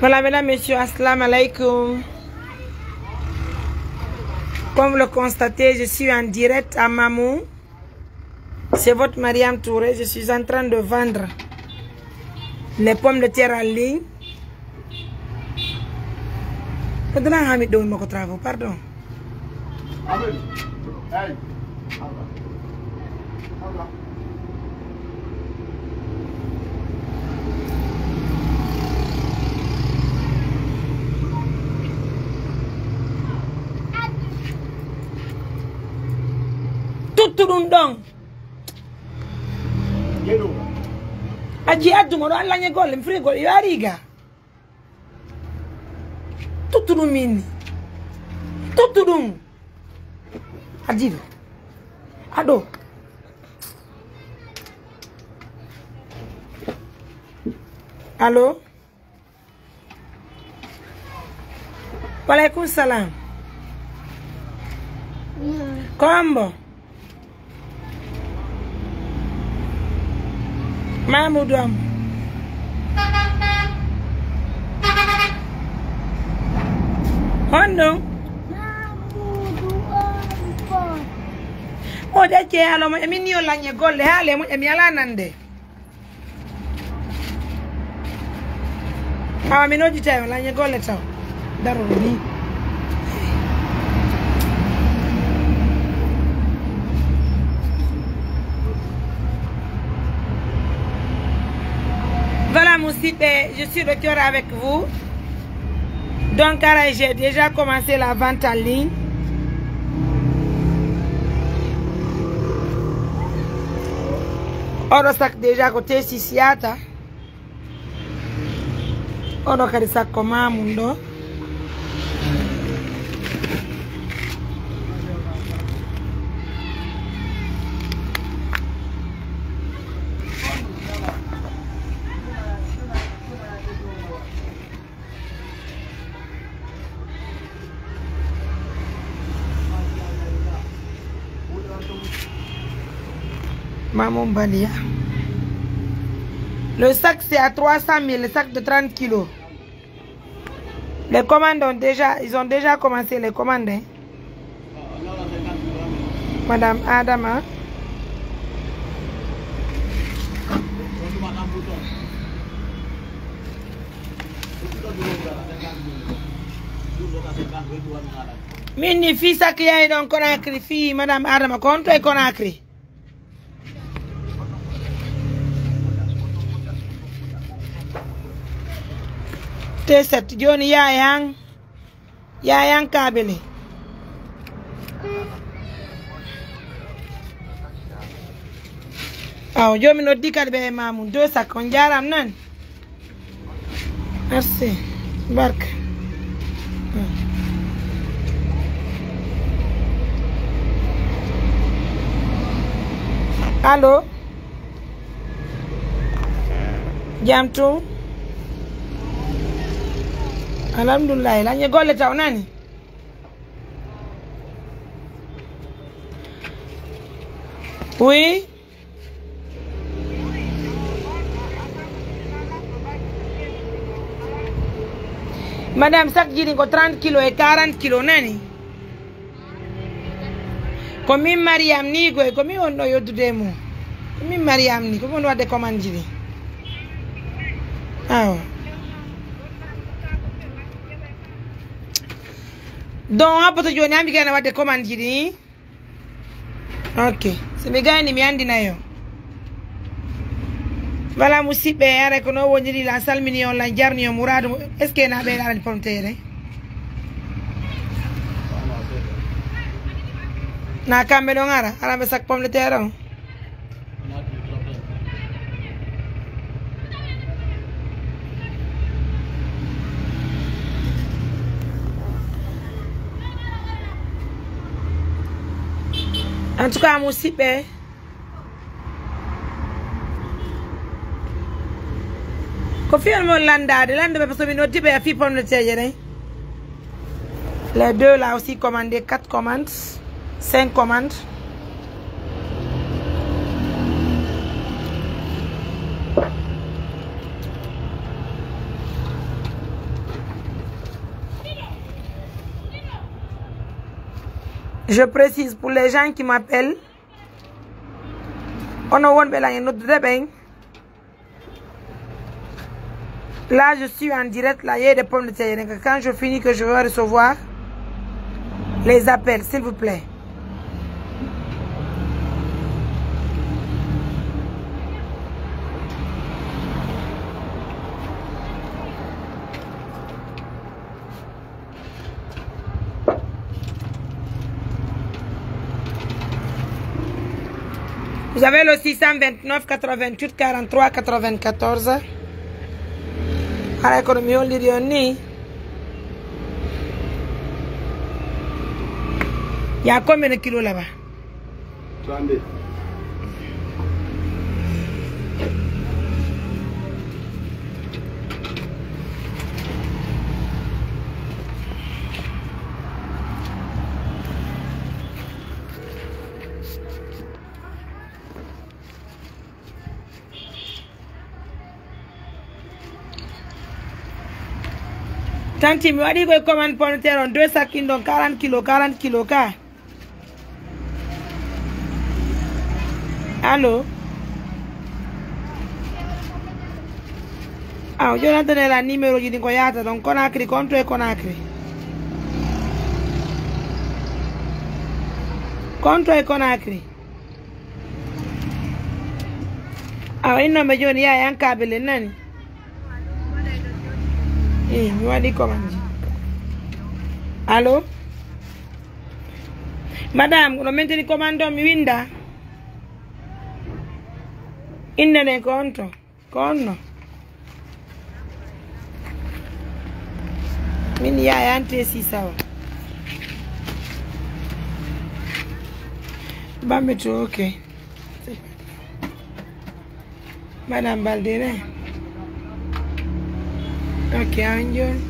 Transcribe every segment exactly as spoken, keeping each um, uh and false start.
Voilà, mesdames, messieurs, assalamu alaikum. Comme vous le constatez, je suis en direct à Mamou. C'est votre Mariam Touré. Je suis en train de vendre les pommes de terre en ligne. Maintenant, Hamid, donne-moi travaux, pardon. Tuttuɗum ɗon. A jii addu mo ɗo, Alla ñe golle, mi frigo, yo a riga. Tuttuɗum min ni. Tuttuɗum. Adiɗo. Aɗo. Allo? Walaikum salam. Kombo. Mamoudou am. Honɗum? Mo de ke alo mo emi ni o lañe golle hale mo emi ala nande. Awa mi nodditay on, lañe golle taw. Daroro ni. Voilà, musiɓɓe, je suis de cœur avec vous. Donc, aray, j'ai déjà commencé la vente en ligne. Oɗo sac déjà ko T six yata. Oɗo kadi sakko ma mum ɗo. Maman Balia. Le sac, c'est à trois cent mille, le sac de trente kilos. Les commandes ont déjà, ils ont déjà commencé les commandes, hein. Madame Adama. Min ni fii sac yahi ɗon Conakry, fii Madame Adama, ko honto e Conakry? T sept, jooni yaay han, yaay han kaabele. Aw, jooni mi noddi kadi ɓe e Mamoun, deux sacs, on jaaraama non. Merci. Barka. Allo? Jam tun? Alhamdulillahi. Lañe golle taw nani? Oui? Madame, sac ji ɗin ko trente kilos e quarante kilos nani? Ko min Mariam ni koy, ko min woni ɗo yoddude e mum. Ko min Mariam ni, ko min woni wadde commande ji ɗin. Awa. Donc, habboto jooni, an mi gana wadde commande ji ɗin. Ok. So mi gayni, mi anndinay on. Voilà, musiɓɓe, aray ko non woniri, lan salmini on, lan jarni on, muraadu mo, est-ce que na ɓe ɗaɗani pomme de terre? Na kamɓe ɗon ara, ara ɓe sak pomme de terre on. En tout cas, musiɓɓe, ko fiyol mon landaade, lande ɓe, parce que mi noddi ɓe a fii pomme de terre ɗen. Les deux là aussi commandé, quatre commandes, cinq commandes. Je précise pour les gens qui m'appellent, onon wonɓe lan e noddude ɓen. Là, je suis en direct, là, il y a des pommes de terre. Donc, quand je finis, que je vais recevoir les appels, s'il vous plaît. Vous avez le six cent vingt-neuf quatre-vingt-huit quarante-trois quatre-vingt-quatorze. Haray kono mi holliri on ni. Il y a combien de kilos là-bas? Trente-deux. Tanti, mi waɗi koye commande pomme de terre on, deux sacs ɗin ɗon, quarante kilos, quarante kilos ka. Allo? Aw, jooni tan la numéro ji ɗin ko yahata ɗon, Conakry, konto e Conakry. Konto e Conakry. Awa, innooɓe jooni, yaa yan kaabile nani? Eh, mi waɗi commande. Allo? Madame, no mentini commande on, mi winda. Innde nden ko on to. Ko on no? Min Yaya Ante Sisa o. Bambe to, ok. Madame Baldere. Ok, on jooni.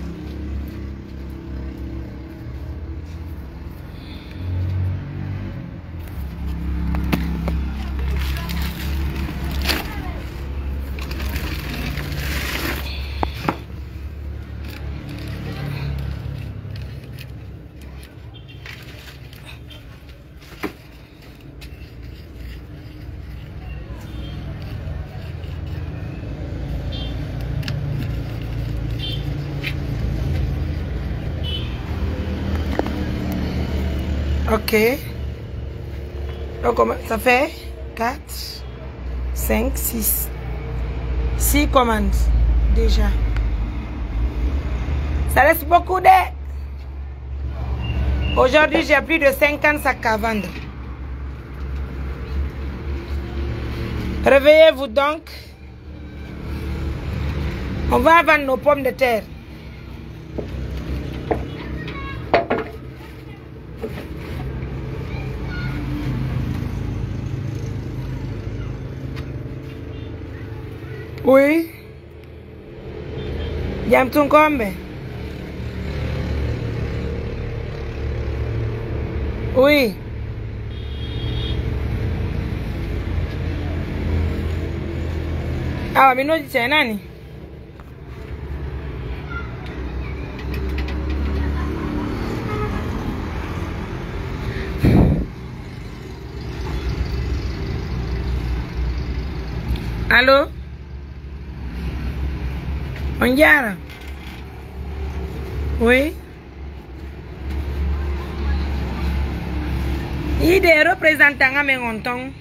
Ok. Donc, on- ça fait quatre, cinq, six. Six commandes déjà. Ça laisse beaucoup de... Aujourd'hui, j'ai plus de cinquante sacs à vendre. Réveillez-vous donc. On va vendre nos pommes de terre. Oui. Jam tun kombe. Oui. Awa, mi noddi te nani? Allo? On jaara? Oui. Yiide représentant amen on ton.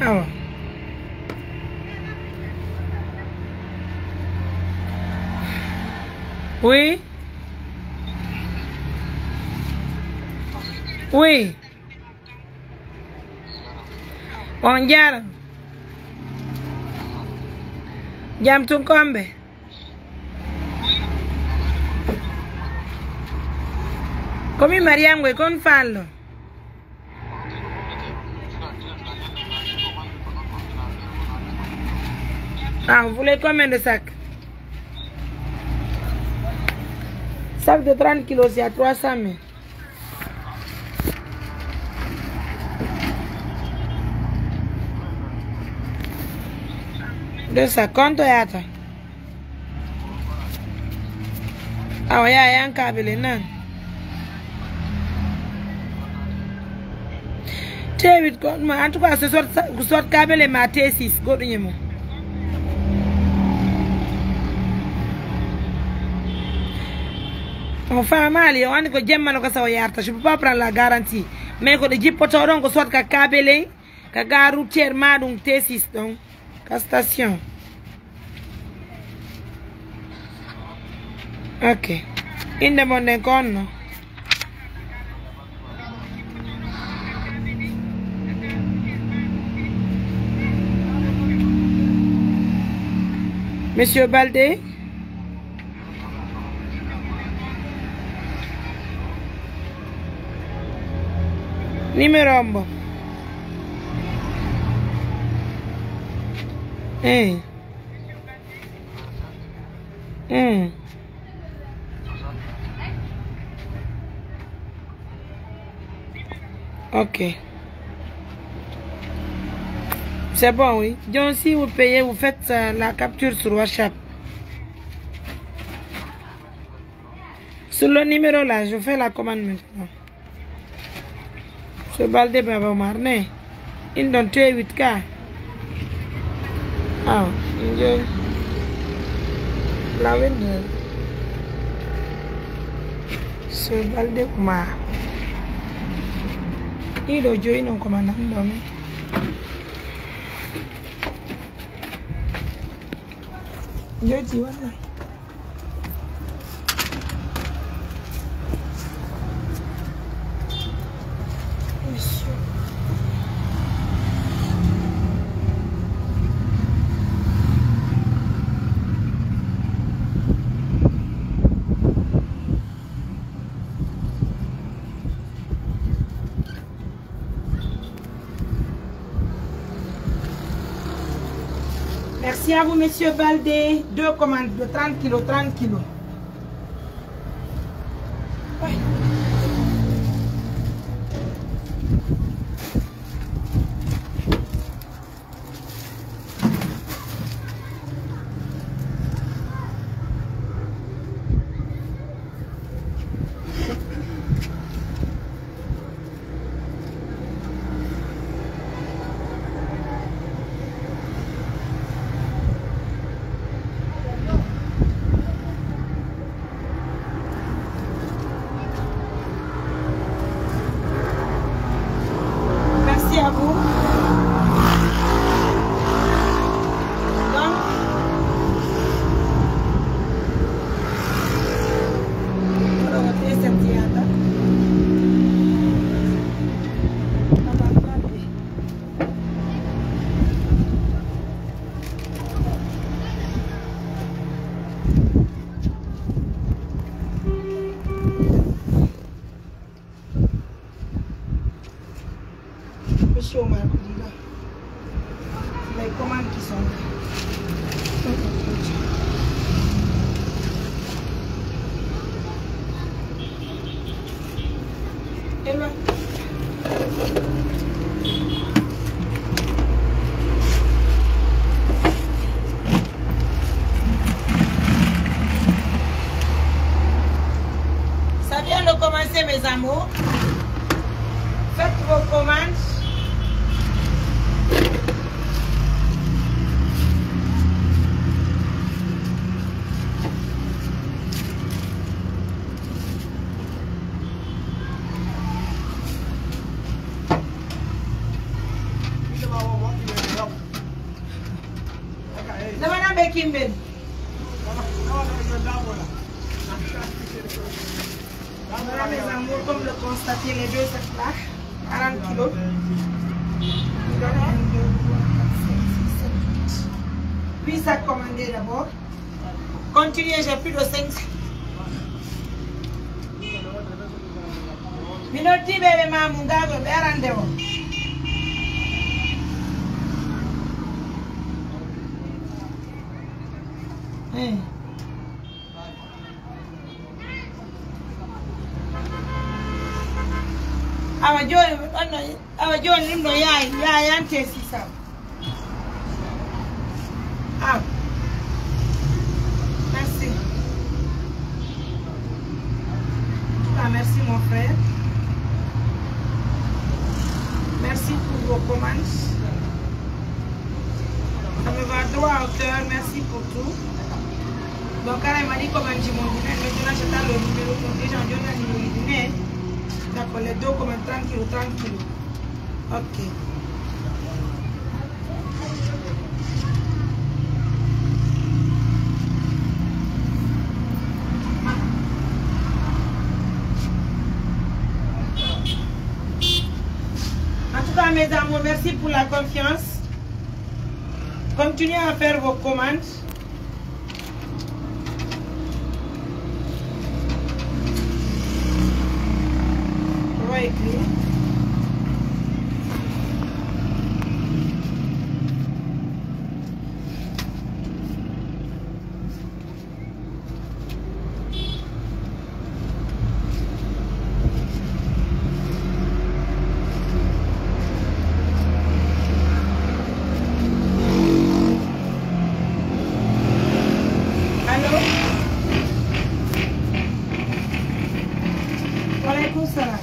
Awa. Oui. Oui. On jaara. Jam tun kombe. Ko mi Mariam Ngoy, kon fallo. Ah, vous voulez combien de sacs? Sac de trente kilos, c'est à trois cent mille. Deux sacs, konto yata. Awa, ya, yan kabile nan. T huit ko, en tout cas, so soit, soit kabele ma T six, goɗɗo ñemo. On faamaali, o anndi ko jemma no gasa o yarta. Je peux pas prendre la garantie. Mais ko ɗe jippoto ɗon, ko soit ka kabele, ka gare routière ma ɗum T six ɗon, ka station. Ok. Innde mon nden ko honno? Monsieur Baldé? Numéro on mo? Eh. Hmm. Ok. C'est bon, oui. Donc, si vous payez, vous faites, euh, la capture sur WhatsApp. Sur le numéro là, je fais la commande maintenant. So Balde Baba Omar ne, in ɗon teewit ka. Ah, in joy. Lawin ne. So Balde Omar. Ɗiɗo joyi non ko ma nan ɗo men. Joji wala. Merci à vous, monsieur Baldé. Deux commandes de trente kilos, trente kilos. Merci à vous. Donc, Monsieur Omar Kudila, les commandes qui sont là. Ça vient de commencer, mes amours. Faites vos commandes. Dama na be kimben. Voilà, mes amours, comme le constaté, les deux sacs là, quarante kilos. Nous donnons un, deux, trois, quatre, cinq, six, sept, huit. Huit sacs commandés d'abord. Continuez, j'ai plus de cinq sacs. Mino tibe be mamu ngago be arande o. Eh. Awa jooni, ɗon no, awa jooni ɗum no yaay, yaayante sisa. Aw. Merci. En tout cas, merci mon frère. Merci Tout. Donc, kala e mani commande ji mon ɗin, maintenant, j'attends le numéro pour déjà, je donne le numéro du mail. D'accord, les deux commandes, tranquille, tranquille. Ok. En tout cas, mes amours, merci pour la confiance. Continuez à faire vos commandes. On va écrire. Allo? Waleykum salam.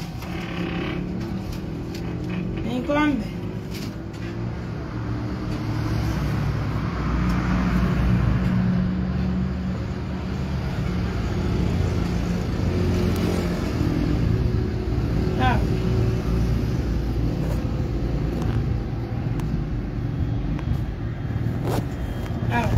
Min ko an ɓe? Ah. Ah.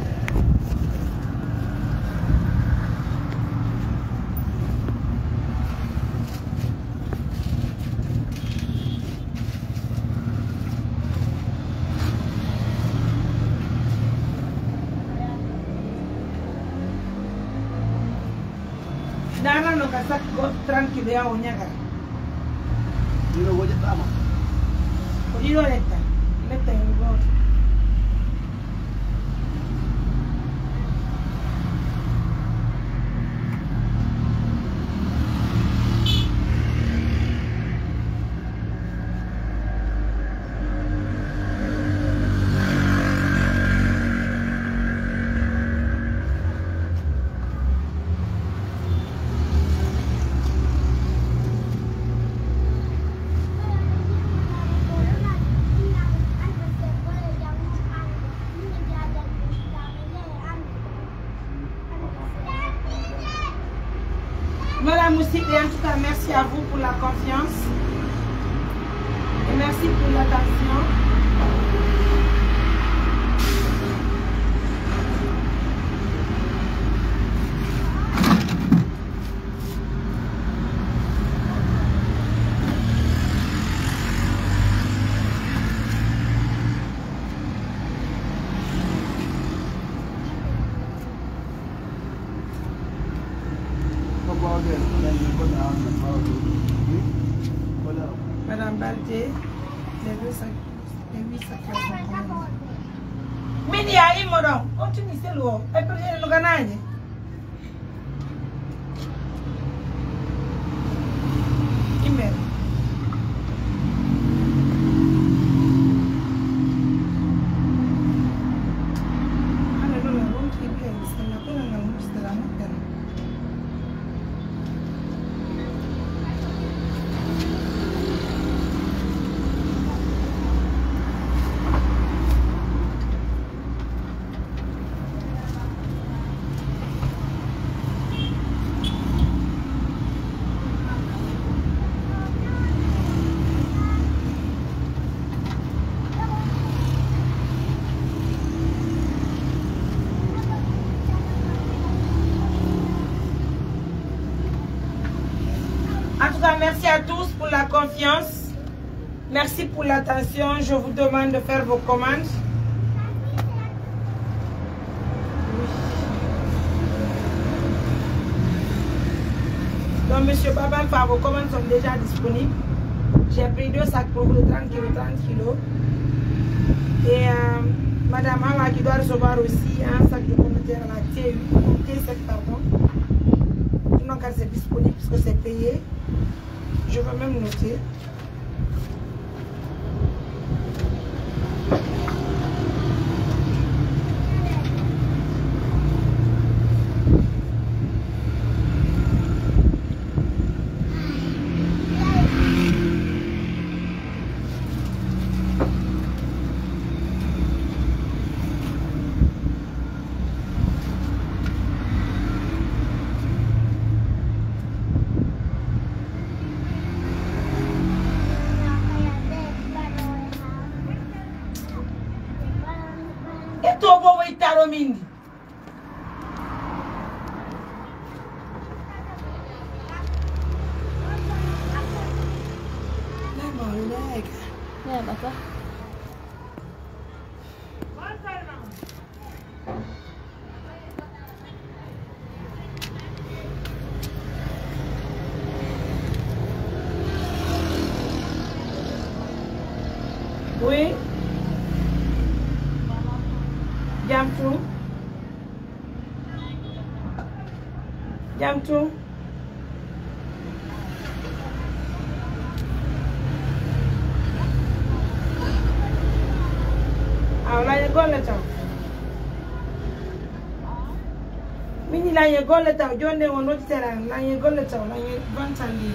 Nana no ka sak go tranquille ya o ñaga. Ɗiɗo wo ƴettaama. Ko ɗiɗo letta. Letta hen gooto. Voilà, musidɓe, en tout cas, merci à vous pour la confiance et merci pour l'attention. Madame Balde, les deux cents, les huit cent. Min ya immo ɗon, on tini selu o, e pelere no ganaaje. Amen. Hallelujah. Wonki ɓe bismillah, ko ngal ngal mujjata la moƴƴere. En tout cas, merci à tous pour la confiance. Merci pour l'attention. Je vous demande de faire vos commandes. Donc, monsieur Babalfa, vos commandes sont déjà disponibles. J'ai pris deux sacs pour vous de trente kilos, trente kilos. Et, euh, Madame Hawa qui doit recevoir aussi un sac de pommes de terre à la T huit, T sept, pardon. Sinon, quand c'est disponible, puisque c'est payé, je veux même noter. Mindy. Neeɓata. Oui. Jam tun. Jam tun. Aw, lañe golle taw. Min ni lañe golle taw. Jonde won noddi tera, lañe golle taw, lañe bantal ndi.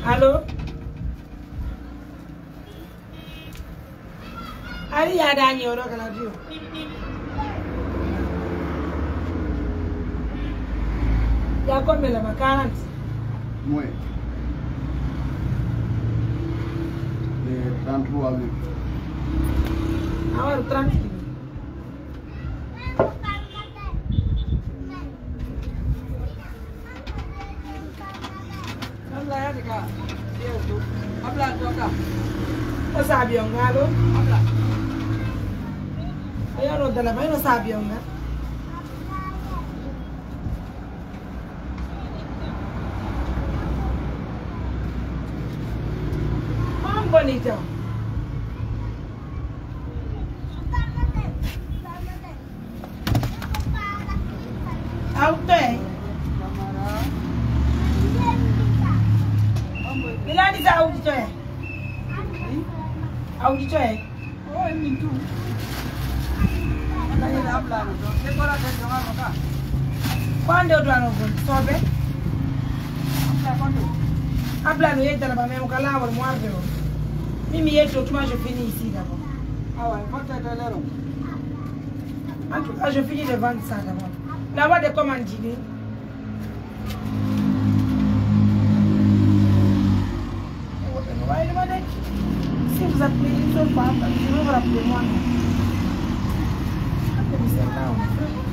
Allo? Ari ya dañi o ɗo kala diyo. Ya combien là-bas? Quarante. Moins. Les trente-trois mille. Ah ouais, trente. Abla, ya de ka. Abla, to ka. O sabi on galo. Abla. Ayo no dala bai no sabi on ga. Mambo ni to. Awtoye. Milani sa awtoye. Awtoye. Quando eu dou no vou sobe. Abla no yedda na ba memo kala wal mo arde o. Mimi yeddo tuma je fini ici d'abord. Ah ouais, faut te donner. En tout cas, je finis de vendre ça d'abord. Là-bas, des commandes, Jimmy. Si vous appelez une seule fois, je vais vous rappeler moi-même. Appelez-moi, c'est là, on fait.